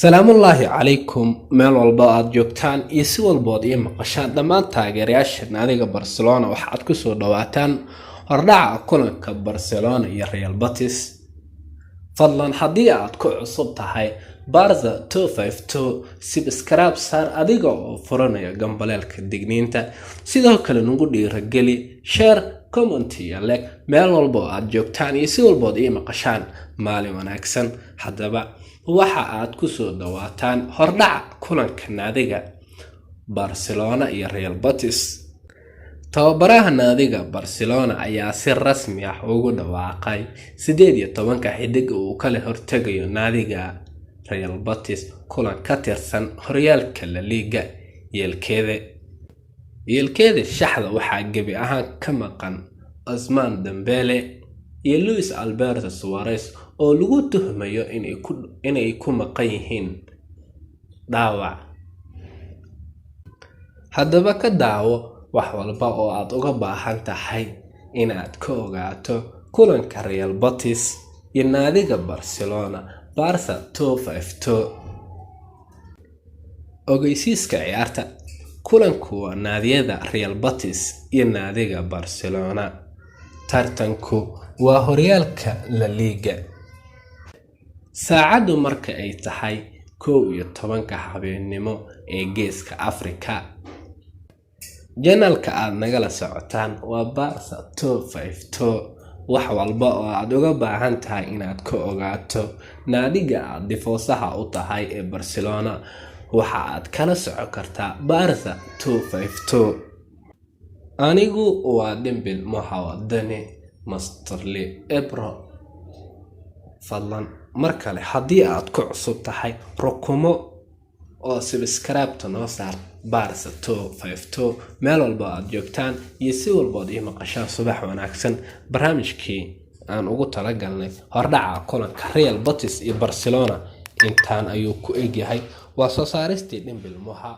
Salaamullaahi calaykum meel walba aad joogtaan iyo si walbood ii maqashaan dhammaan taageerayaasha naadiga Barcelona, waxaad ku soo dhawaataan hordhaca kulanka Barcelona iyo Real Betis. Fadlan haddii aad ku cusub tahay Barca 252, subscribe saar adiga oo furanaya gambaleelka digniinta. Sidoo kale nagu dhiirageli share, comment iyo like meel walba oo aad joogtaan iyo si walbood ii maqashaan. Maalin wanaagsan. Haddaba waxa aad ku soo dhawaataan hordhaca kulanka naadiga Barcelona iyo Real Betis. Tababaraha naadiga Barcelona ayaa si rasmi ah ugu dhawaaqay 18-ka xidig uu kala hortagayo naadiga Real Betis kulan ka tirsan horyaalka La Liga. Yeelkeeda shaxda waxaa gebi ahaan ka maqan Ousmane Dembele iyo Luis Alberto Suarez oo lagu tuhmayo inay ku maqan yihiin dhaawac. Haddaba ka daawo wax walba oo aad uga baahan tahay inaad ka ogaato kulanka Real Betis iyo naadiga Barcelona, Barca 252. Ogeysiiska ciyaarta. Kulanku waa naadiyada Real Betis iyo naadiga Barcelona. Tartanku waa horyaalka La Liga. Saacadu marka ay tahay 11-ka habeenimo ee Geeska Afrika. Channel-ka aad nagala socotaan waa Barca 252. Wax walba oo aad uga baahan tahay inaad ka ogaato naadiga aad tifoosaha u tahay ee Barcelona, waxa aad kala socon kartaa Barca 252. Anigu waa Dimbil Mohawadani Masterli Ebro. Fadlan mar kale haddii aad ku cusub tahay, rukumo oo subscribe-ta noo saar Barca 252. Meel walba aad joogtaan iyo si walbood ii maqashaan, subax wanaagsan. Barnaamijkii aan ugu talagalnay hordhaca kulanka Real Betis iyo Barcelona intaan ayuu ku egyahay. Waa soo saaristii Dhimbil Moha.